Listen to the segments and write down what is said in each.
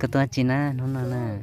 Koj tuaj tsi na hnub no na?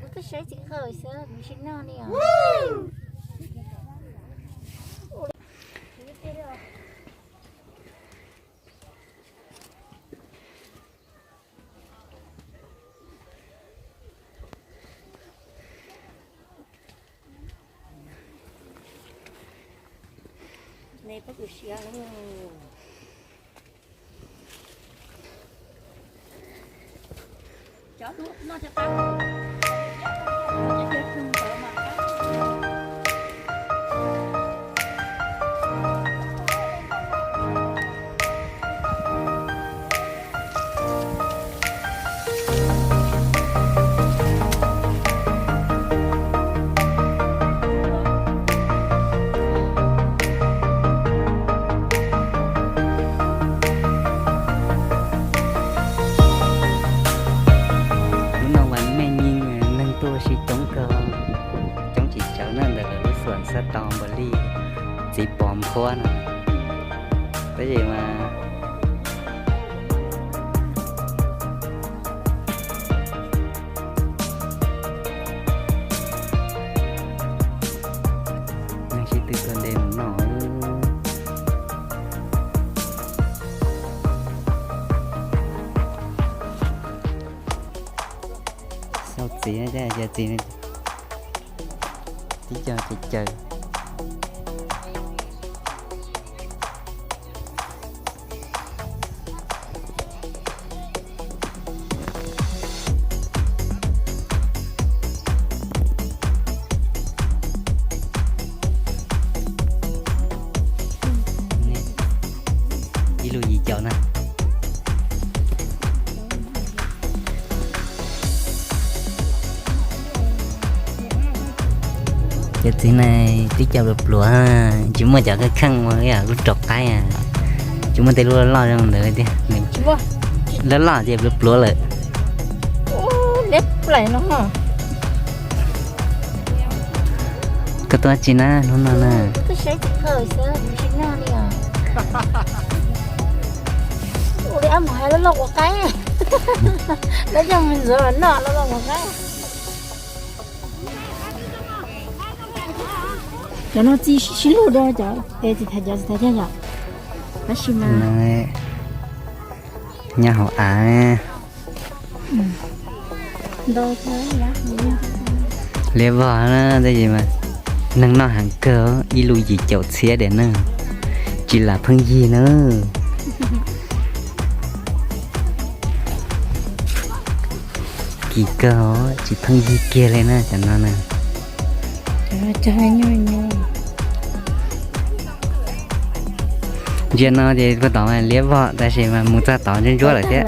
Hnub no vas mej nyeej, neeg tuaj ua si coob kawg, coob tsis tsawg na, ntawm lawv lub xum xab tau npam li txiv pos nphuab no. Tab sis mas neeg sib tw tuaj nte mus noj. Xauj txiv, txiv tib co caws caws. Ib lub yim caum na. Cov txiv neej twb coj pluav pluav, tsis muaj cov kheej kheej ua li lub rov qaib, tsis muaj tej lub loj loj zoo ntawd tiag. Loj loj ces pluav pluav lawm. Koj tuaj tsi na hnub no na? Cov no txi sib lug dua cov tes tsis thaiv cov tsis thaiv thiab yom. Tab sis mas nyob hauv av. Liab vog na, tab sis mas neeg noj heev kawg, ib lub yim caum txhiab diam na, tsis lam pheej yig na. Kim kawg, tsis pheej yig kiag li na cov no na. Ntsia no ces puag tom liab vog tab sis mas mus txog tod ntsuab ntsuab lawm thiab.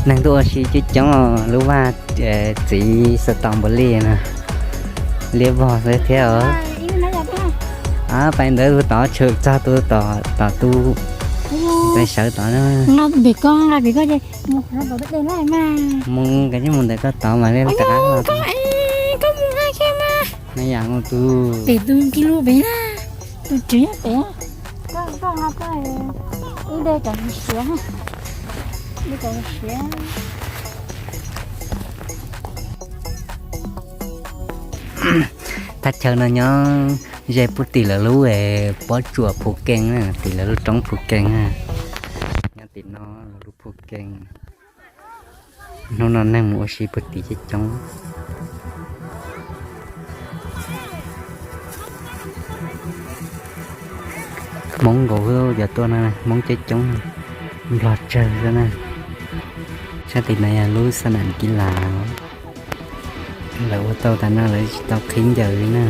Neeg tuaj ua si coob coob, lub vaj txiv xav tau npaum li no, liab vog xwb thiab os. Pais ntawd tus tod tshwm txog tus tom tus, pais sawv tod. Mus kav tsij mus ntawm koj tod mas li rov qab. No yam mus tus, pem tus kiag lub pem na, tus tseem nyob pem. Ib daim cov siav, ib daim cov siav. Thaj chaw no nyob ze puag tim lawv lub pob tsuas Phu Kees na, tim lawv lub roob Phu Kees na. Nyob tim no lub Phu Kees. Hnub no neeg mus ua si puag tim coob coob. Hmoob nkaus xwb cov tuaj na, Hmoob coob coob, Nplog tsawg xwb na. Sab tim no yog lub xab nam kiv las, lawv ua tau tas no lawv tsis tau qhib ncaws li na.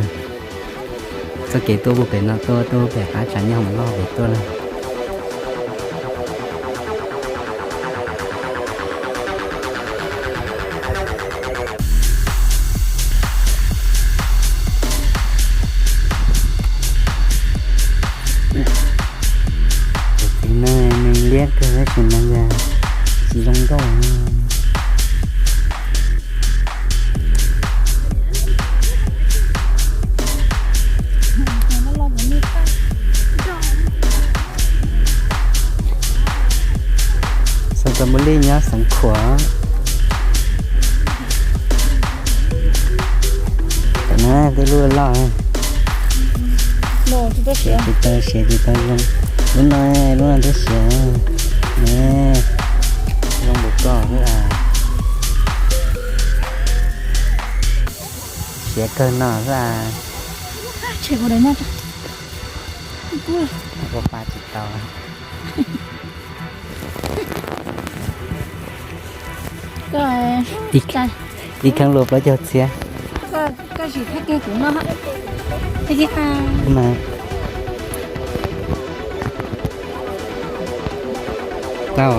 Txoj kev tuaj puag pem no tuaj, tuaj pem qab tsam nyob hoom loj pem tuaj na. Cov txiv neej liab kawg tab sis mas yog tsis zoo nkauj. Li nyob Xeev Khuam. Tam no tej lub loj, siav tsis tau, siav tsis tau zoo. Lub no, lub no twb siav ne, zoo npaum koj xwb as. Siav kawg no xwb as. Ua pa tsis tau. Ib kheej luaj plaub caug txhiab. Tau.